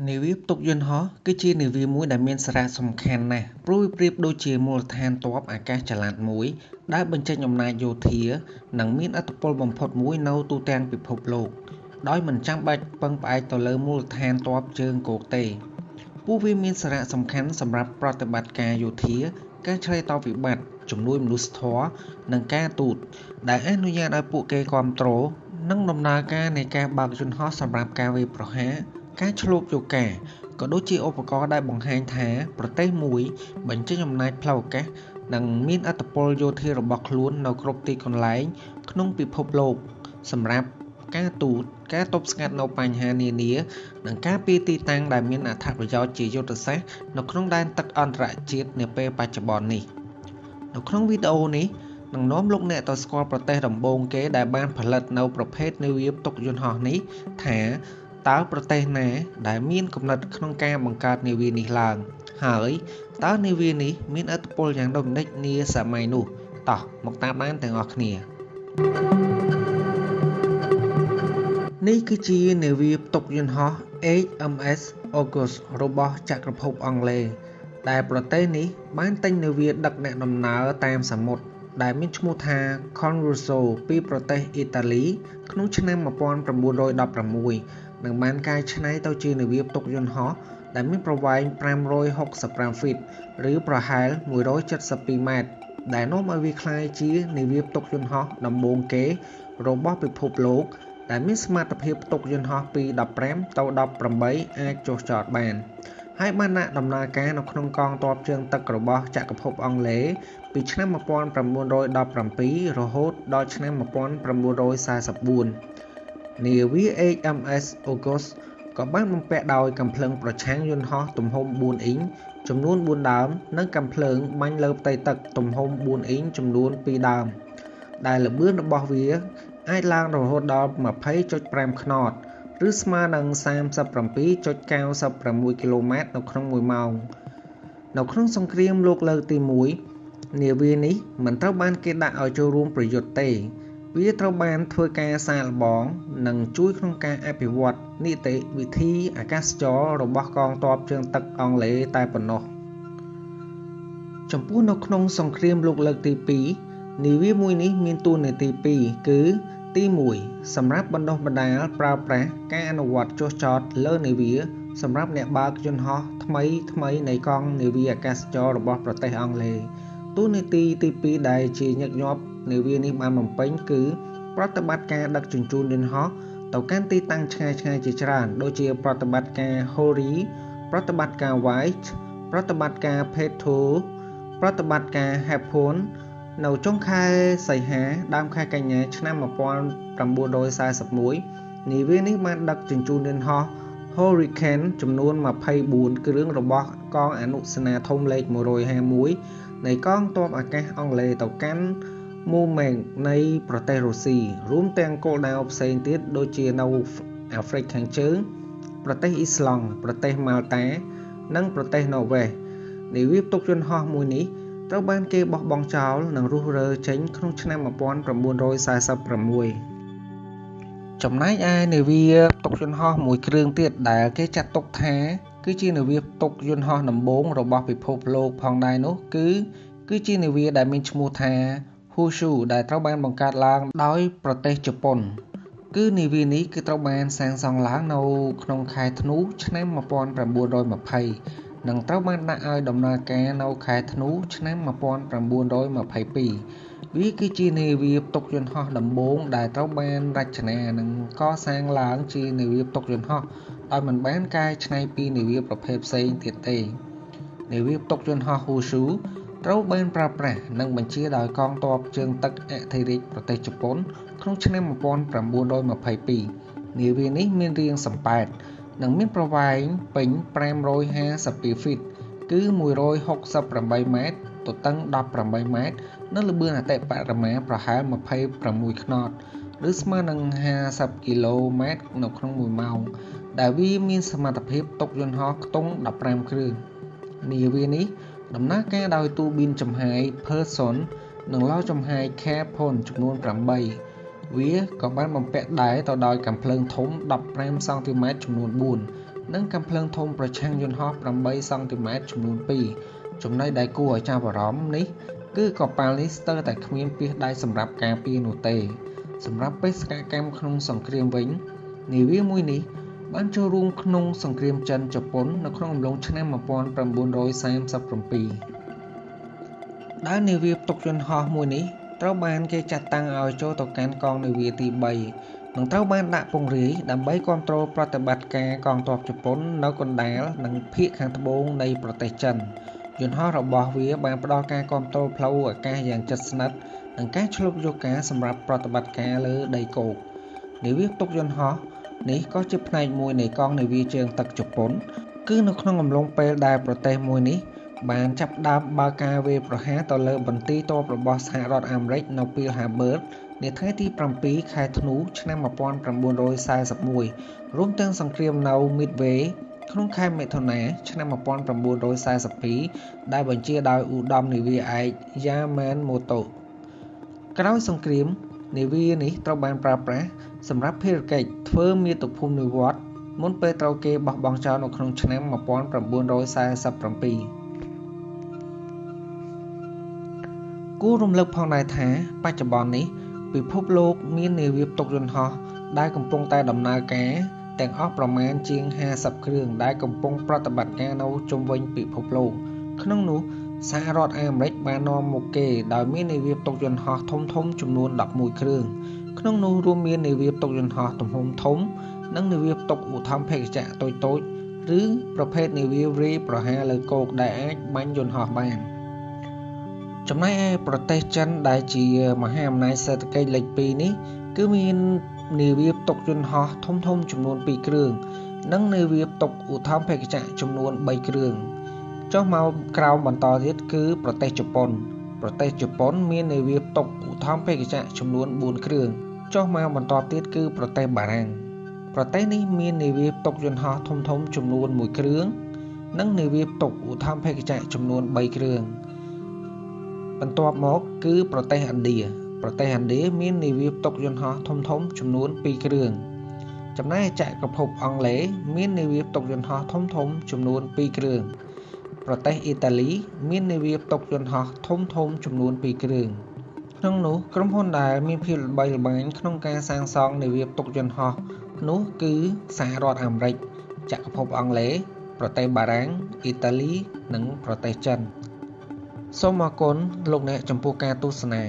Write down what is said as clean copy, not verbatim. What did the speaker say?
នាវាផ្ទុកយន្តហោះគឺជានាវាមួយដែលមានសារៈសំខាន់ណាស់ព្រោះវាប្រៀបដូចជាមូលដ្ឋានទ័ពអាកាសចល័តមួយដែលបញ្ចេញអំណាចយោធានិងមានឥទ្ធិពលបំផុតមួយនៅទូទាំងពិភពលោកដោយមិនចាំបាច់ពឹងផ្អែកទៅលើមូលដ្ឋានទ័ពជើងគោកទេពួកវាមានសារៈសំខាន់សម្រាប់ប្រតិបត្តិការយោធាការឆ្លើយតបវិបត្តិជំនួយមនុស្សធម៌និងការទូតដែលអនុញ្ញាតឲ្យពួកគេគ្រប់គ្រងនិងដំណើរការនៃការបើកយន្តហោះសម្រាប់ការវាយប្រហារការឈ្លបយកការណ៍ក៏ដូចជាឧបករណ៍ដែលបង្ហាញថាប្រទេសមួយបញ្ចេញអំណាចផ្លូវអាកាសនិងមានឥទ្ធិពលយោធារបស់ខ្លួននៅគ្រប់ទីកន្លែងក្នុងពិភពលោកសម្រាប់ការទូតការទប់ស្កាត់នៅបញ្ហានានានិងការពារទីតាំងដែលមានអត្ថប្រយោជន៍ជាយុទ្ធសាស្ត្រនៅក្នុងដែនទឹកអន្តរជាតិនាពេលបច្ចុប្បន្ននេះនៅក្នុងវីដេអូនេះនឹងនាំលោកអ្នកទៅស្គាល់ប្រទេសដំបូងគេដែលបានផលិតនៅប្រភេទនាវាផ្ទុកយន្តហោះនេះថាតើប្រទេសណាដែលមានគំនិតក្នុងការបង្កើតនាវានេះឡើងហើយតើនាវានេះមានឥទ្ធិពលយ៉ាងដូចម្តេចនាសម័យនោះតោះមកតាមដានទាំងអស់គ្នានេះគឺជានាវាផ្ទុកយន្តហោះ HMS August របស់ចក្រភពអង់គ្លេសដែលប្រទេសនេះបានទិញនាវាដឹកអ្នកដំណើរតាមសមុទ្រដែលមានឈ្មោះថា Concorso ពីប្រទេសអ៊ីតាលីក្នុងឆ្នាំ1916និងបានកែច្នៃទៅជានាវាផ្ទុកយន្តហោះដែលមានប្រវែង565ហ្វីតឬប្រហែល172ម៉ែត្រដែលនាំឲ្យវាក្លាយជានាវាផ្ទុកយន្តហោះដំបូងគេរបស់ពិភពលោកដែលមានសមត្ថភាពផ្ទុកយន្តហោះពី15ទៅ18អាចចុះចតបានហើយបានដាក់ដំណើរការនៅក្នុងកងទ័ពជើងទឹករបស់ចក្រភពអង់គ្លេសពីឆ្នាំ1917រហូតដល់ឆ្នាំ1944នាវា HMS August ក៏បានបំពាក់ដោយកាំភ្លើងប្រឆាំងយន្តហោះទំហំ4អ៊ីងចំនួន4ដើមនិងកាំភ្លើងបាញ់លើផ្ទៃទឹកទំហំ4អ៊ីងចំនួន2ដើមដែលល្បឿនរបស់វាអាចឡើងរហូតដល់ 20.5 ខ្នតឬស្មើនឹង 37.96 គីឡូម៉ែត្រនៅក្នុង1ម៉ោងនៅក្នុងសង្គ្រាមលោកលើកទី1នាវានេះមិនត្រូវបានគេដាក់ឲ្យចូលរួមប្រយុទ្ធទេវាត្រូវបានធ្វើការសាកល្បងនិងជួយក្នុងការអភិវឌ្ឍនីតិវិធីអាកាសចររបស់កងទ័ពជើងទឹកអង់គ្លេសតែប៉ុណ្ណោះចំពោះនៅក្នុងសង្គ្រាមលោកលើកទី2នាវាមួយនេះមានតួនាទី2គឺទី1សម្រាប់បណ្ដុះបណ្ដាលប្រើប្រាស់ការអនុវត្តចុះចតលើនាវាសម្រាប់អ្នកបើកយន្តហោះថ្មីៗនៃកងនាវាអាកាសចររបស់ប្រទេសអង់គ្លេសតួនាទីទី2ដែលជាញឹកញាប់នាវានេះបានបំពេញគឺប្រតិបត្តិការដឹកជញ្ជូនយន្តហោះទៅកាន់ទីតាំងឆ្ងាយៗជាច្រើនដូចជាប្រតិបត្តិការ Hori ប្រតិបត្តិការ White ប្រតិបត្តិការ Peto ប្រតិបត្តិការ Harpoon នៅចុងខែសីហាដើមខែកញ្ញាឆ្នាំ1941នាវានេះបានដឹកជញ្ជូនយន្តហោះ Hurricane ចំនួន24គ្រឿងរបស់កងអនុសេនាធំលេខ151នៃកងទ័ពអាកាសអង់គ្លេសទៅកាន់មូមេងនៃប្រទេសរុស្ស៊ីរួមទាំងគោលដៅផ្សេងទៀតដូចជានៅអាហ្វ្រិកខាងជើងប្រទេសអ៊ីស្លង់ប្រទេសម៉ាល់តានិងប្រទេសណ័រវេសនាវាផ្ទុកយន្តហោះមួយនេះត្រូវបានគេបោះបង់ចោលនិងរុះរើចេញក្នុងឆ្នាំ1946ចំណែកឯនាវាផ្ទុកយន្តហោះមួយគ្រឿងទៀតដែលគេចាត់ទុកថាគឺជានាវាផ្ទុកយន្តហោះដំបូងរបស់ពិភពលោកផងដែរនោះគឺជានាវាដែលមានឈ្មោះថា Hushu ដែលត្រូវបានបង្កើតឡើងដោយប្រទេសជប៉ុនគឺនាវានេះគឺត្រូវបានសាងសង់ឡើងនៅក្នុងខែធ្នូឆ្នាំ1920និងត្រូវបានដាក់ឲ្យដំណើរការនៅខែធ្នូឆ្នាំ1922វាគឺជានាវាផ្ទុកយន្តហោះដំបូងដែលត្រូវបានរចនានិងកសាងឡើងជានាវាផ្ទុកយន្តហោះដោយមិនបានកែច្នៃពីនាវាប្រភេទផ្សេងទៀតទេនាវាផ្ទុកយន្តហោះ Hushu ត្រូវបានប្រើប្រាស់និងបញ្ជាដោយកងទ័ពជើងទឹកអធិរាជប្រទេសជប៉ុនក្នុងឆ្នាំ1922នាវានេះមានរាងសំប៉ែតនិងមានប្រវែងពេញ552ហ្វីតគឺ168ម៉ែត្រទទឹង18ម៉ែត្រនិងល្បឿនអតិបរមាប្រហែល26ខ្នតឬស្មើនឹង50គីឡូម៉ែត្រនៅក្នុង1ម៉ោងដែលវាមានសមត្ថភាពផ្ទុកយន្តហោះខ្ទង់15គ្រឿងនាវានេះដំណើរការដោយទូប៊ីនចំហាយ Person និងឡចំហាយ Capon ចំនួន8វាក៏បានបំពាក់ដែរទៅដោយកាំភ្លើងធំ15សង់ទីម៉ែត្រចំនួន4 និងកាំភ្លើងធំប្រឆាំងយន្តហោះ8សង់ទីម៉ែត្រចំនួន2ចំណុចដែលគួរឲ្យចាប់អារម្មណ៍នេះគឺកប៉ាល់នេះស្ទើរតែគ្មានពាសដែកសម្រាប់ការពារនោះទេសម្រាប់បេសកកម្មក្នុងសង្គ្រាមវិញនាវាមួយនេះបានចូលរួមក្នុងសង្គ្រាមចិនជប៉ុននៅក្នុងអំឡុងឆ្នាំ1937ដែលនាវាផ្ទុកយន្តហោះមួយនេះត្រូវបានគេចាត់តាំងឲ្យចូលទៅកាន់កងនាវាទី3និងត្រូវបានដាក់ពង្រាយដើម្បីគ្រប់គ្រងប្រតិបត្តិការកងទ័ពជប៉ុននៅកណ្ដាលនិងភាគខាងត្បូងនៃប្រទេសចិនយន្តហោះរបស់វាបានផ្ដល់ការគ្រប់គ្រងផ្លូវអាកាសយ៉ាងជិតស្និទ្ធនិងការឈ្លបយកការសម្រាប់ប្រតិបត្តិការលើដីគោកនាវាផ្ទុកយន្តហោះនេះក៏ជាផ្នែកមួយនៃកងនាវាជើងទឹកជប៉ុនគឺនៅក្នុងអំឡុងពេលដែលប្រទេសមួយនេះបានចាប់ផ្ដើមបើកការវាយប្រហារទៅលើបន្ទាយទ័ពរបស់សហរដ្ឋអាមេរិកនៅពីលហាបឺតនាថ្ងៃទី7ខែធ្នូឆ្នាំ1941រួមទាំងសង្គ្រាមនៅ Midway ក្នុងខែមិថុនាឆ្នាំ1942ដែលបញ្ជាដោយឧត្តមនាវាឯកយ៉ាម៉ានម៉ូតូក្រោយសង្គ្រាមនាវានេះត្រូវបានប្រើប្រាស់សម្រាប់ភារកិច្ចធ្វើមាតុភូមិនិវត្តន៍មុនពេលត្រូវគេបោះបង់ចោលនៅក្នុងឆ្នាំ1947គួររំលឹកផងដែរថាបច្ចុប្បន្ននេះពិភពលោកមាននាវាផ្ទុកយន្តហោះដែលកំពុងតែដំណើរការទាំងអស់ប្រមាណជាង50គ្រឿងដែលកំពុងប្រតិបត្តិការនៅជុំវិញពិភពលោកក្នុងនោះសហរដ្ឋអាមេរិកបាននាំមុខគេដោយមាននាវាផ្ទុកយន្តហោះធំៗចំនួន11គ្រឿងក្នុងនោះរួមមាននាវាផ្ទុកយន្តហោះទំហំធំនិងនាវាផ្ទុកឧទ្ធម្ភាគចក្រតូចៗឬប្រភេទនាវាវាយប្រហារលើគោកដែលអាចបាញ់យន្តហោះបានចំណែកឯប្រទេសចិនដែលជាមហាអំណាចសេដ្ឋកិច្ចលេខ2នេះគឺមាននាវាផ្ទុកយន្តហោះធំៗចំនួន2គ្រឿងនិងនាវាផ្ទុកឧទ្ធម្ភាគចក្រចំនួន3គ្រឿងចុះមកក្រោមបន្តទៀតគឺប្រទេសជប៉ុនប្រទេសជប៉ុនមាននាវាផ្ទុកឧទ្ធម្ភាគចក្រចំនួន4គ្រឿងចុះមកបន្តទៀតគឺប្រទេសបារាំងប្រទេសនេះមាននាវាផ្ទុកយន្តហោះធំៗចំនួន1គ្រឿងនិងនាវាផ្ទុកឧទ្ធម្ភាគចក្រចំនួន3គ្រឿងបន្ទាប់មកគឺប្រទេសឥណ្ឌាប្រទេសឥណ្ឌាមាននាវាផ្ទុកយន្តហោះធំៗចំនួន2គ្រឿងចំណែកចក្រភពអង់គ្លេសមាននាវាផ្ទុកយន្តហោះធំៗចំនួន2គ្រឿងប្រទេសអ៊ីតាលីមាននាវាផ្ទុកយន្តហោះធំៗចំនួន2គ្រឿងក្នុងនោះក្រុមហ៊ុនដែលមានភាពល្បីល្បាញក្នុងការសាងសង់នាវាផ្ទុកយន្តហោះនោះគឺសហរដ្ឋអាមេរិកចក្រភពអង់គ្លេសប្រទេសបារាំងអ៊ីតាលីនិងប្រទេសចិនសូមអរគុណលោកអ្នកចំពោះការទស្សនា